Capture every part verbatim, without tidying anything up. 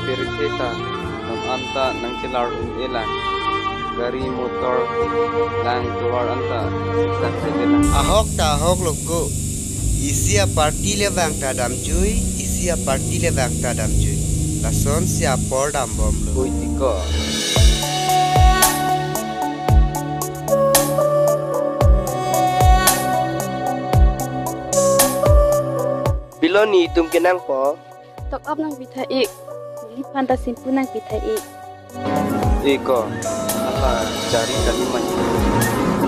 Pirthe ta, non anta nangchelar un-elang. Gari motor lang tovar anta siksak sedelang. Ahok ta ahok lo ko. Isi a-party le vang ta damjui, isi a-party le vang ta damjui. Lasonsi apor dambomlo. Oi tiko. Pilo netum kenangpo? Top up nangpi tha ik. Neliphan ta shampoo nangpi tha ik. Iko, hala jari kali mani.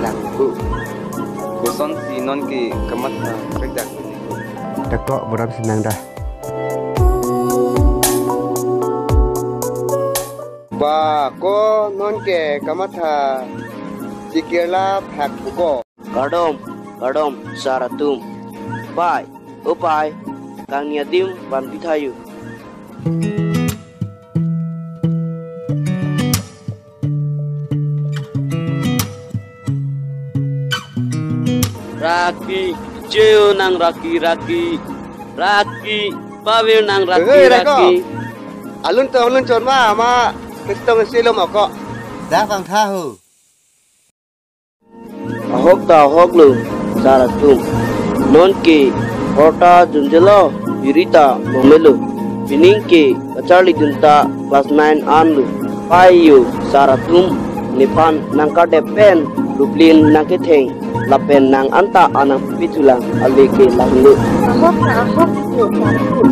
Nangku. Kosonsi nonke kamatha krekdak mani. Tako boram sinang dah. Ba, ko nonke kamatha chikirla phak buko. Kardom, kardom, sar atum. Pai, o pai, kangni adim vanpi tha jo. Raki, cheo nang raki, raki, raki, pavir nang raki, Hei, Reko. Raki. Alun to alun chon ma, ma, Kristong silo moko. Dak bang tha ho. Ahok ta ahok lo, sar atum. Nonke, horta junjelo, birita momelo. Pining ke, kacharli dunta class nine an lo. Pai jo, sar atum, nephan nangkardep pen, Rublin nangketheng, lapen nang anta anang pithulang, ale ke lahelo. Ahok ta ahok lo, sar atum.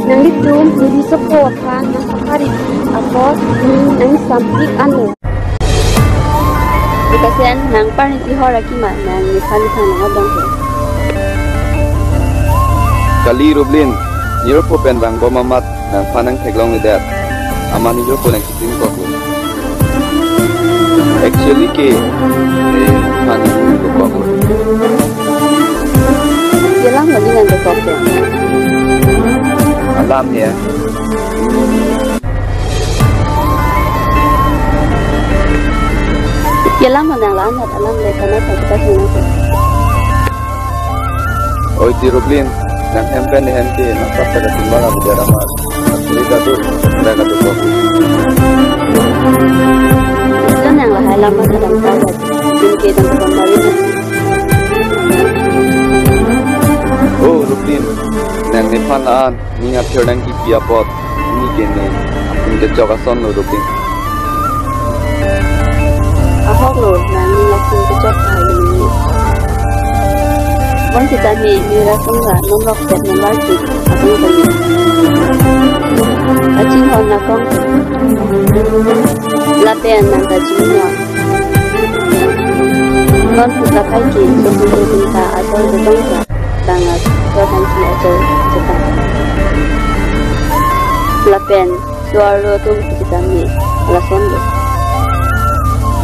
Nanglitum, neli sopo aphan, nang sapari, apot, ni nang sampik ano. Rukasen, nang parni tihor aki ma, nang nephan nephan nang adong ke. Kali Rublin, nirpo pen vangbom amat, nangphan nangtheklongledet. Amat nirpo nangkiting kok. Actually ke, nephan nangkiting kok. Jelang lagi nang kok ya. Alam ya. Kelang manang la-an hat alam le kana sa kita sini. Oi ti Rublin, nang hem pen hem ke nang sap ta katumba ka bidar amat. Ini katu, nang katu kok. Ito nang lahai alam ka dam ta. Ini ke dam kembali. Oh, Rublin, nang nephan la-an. Ning athir nangkipi apot, ning kene, atum kechok ason lo Rublin. Ahok lo, nang ning atum kechok kali. Bon kita ni, ni rasong ra, nomrok set nomor ki, atum kali. Kaching hon na kong. Lapen nang kaching hon. Non puta kai ki, susu susu ta, asal betul ta. Tangat, suakan si ajo chetang. Lapen, suar lo tum chetang ni, lason lo.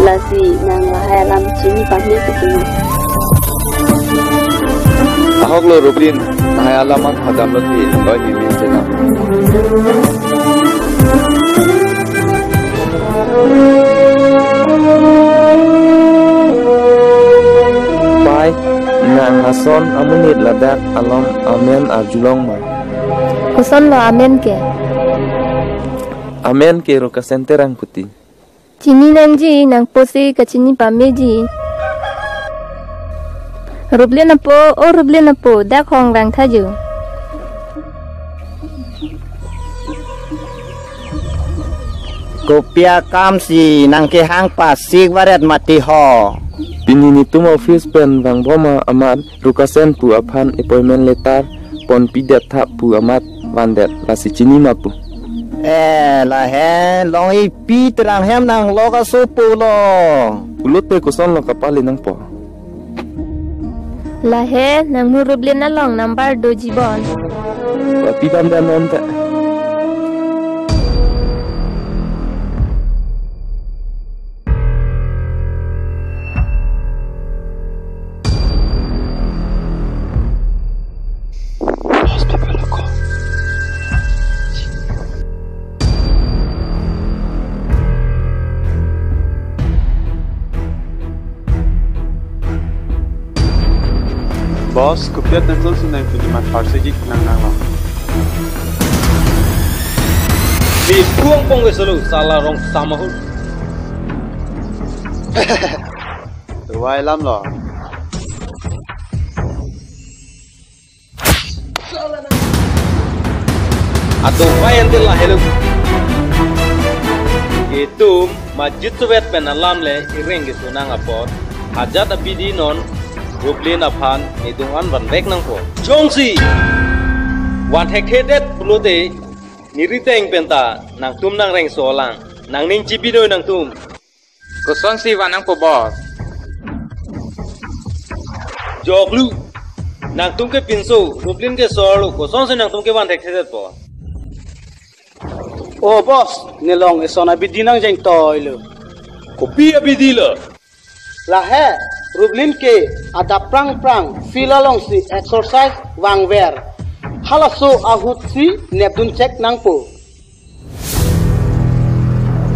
Lasi, nang lahai alam chini pahmi chini. Ahok lo Rublin, lahai alam an hadam lo ti, oi ni min chenam. Pai, nang ason amonit ladak along amen arjulong ma? Koson lo amen ke? Amen ke Rukasen Terang puti. Chini nangji, nang pusi kachini pameji. Rublin apo, o Rublin apo, dak hong vang tha jo. Kopi akam si nang kehang pasik varet mati ho. Pini netum office pen vangbom amat Rukasen pu aphan appointment letter ponpidet tha pu amat vandet, lasi chini ma pu. Eh, lahe long ipi Terang hem nang lok aso pulo. Pulote koson lo kapali nangpo. Lahe nang mu Rublin along number doji bon. Papi dam dam non ta. Boss, kopiat nang sol sinang pini mat parse dik nang nang lo. Mi buang pong ke solo, sala rong sama hu. Tuwai lam lo. Atum pai antil la helo. Itum majit suwet pen alam le ireng keso nang apot. Ajat abidi non Rublin aphan nidung an vanvek nangpo. Jongsi vanthekthedet pulote neli teng penta nangtum nangrengso lang. Nangning chibinoi nangtum. Kosonsi van nangpo, boss? Joklu. Nangtum ke pinso, Rublin ke so-arlo, kosonsi nangtum ke vanthekthedetpo? O boss, nelong eson abidi nangjeng toilo. Kopi abidi lo? Lahei, Rublin ke adap prangprang field alongsi exercise vangver. Halaso ahutsi nepdun chek nangpo.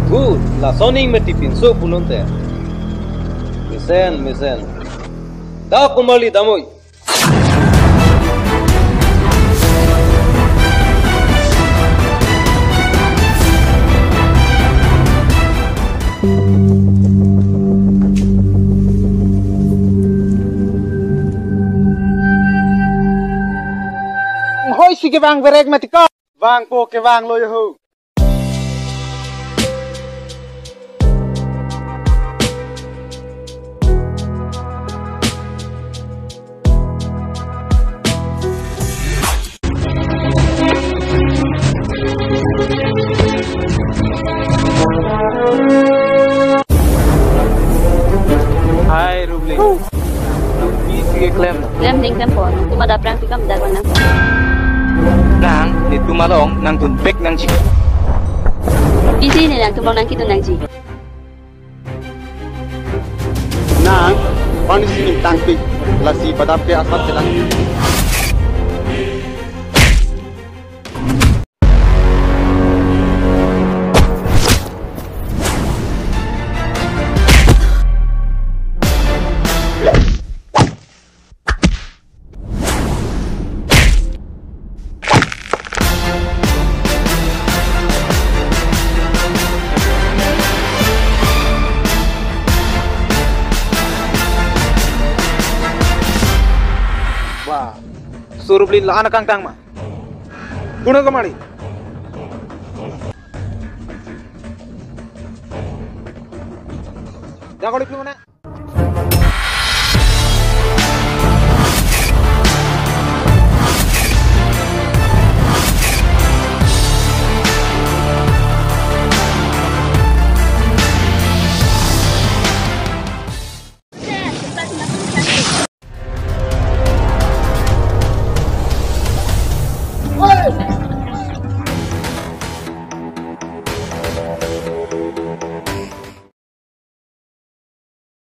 Good, lason ning mati pinso punon te. Mesen, mesen. Da Kumarli damoi. Hoi si kevang verek mati ko. Vangpo, kevanglo yo ho. Hai, Rublin. Isi ke klem. Klem ning klem pon. Nangtum adap prang pikam dar nang. Nang, netum along nangdun bek nangji. Isi ne nangtum along nangkedun nangji. Nang, pani sini tangpik, lasi padap ke asap kelang. Wah, Rublin la-an akangtang ma. Kuno kemari. Jago di mana?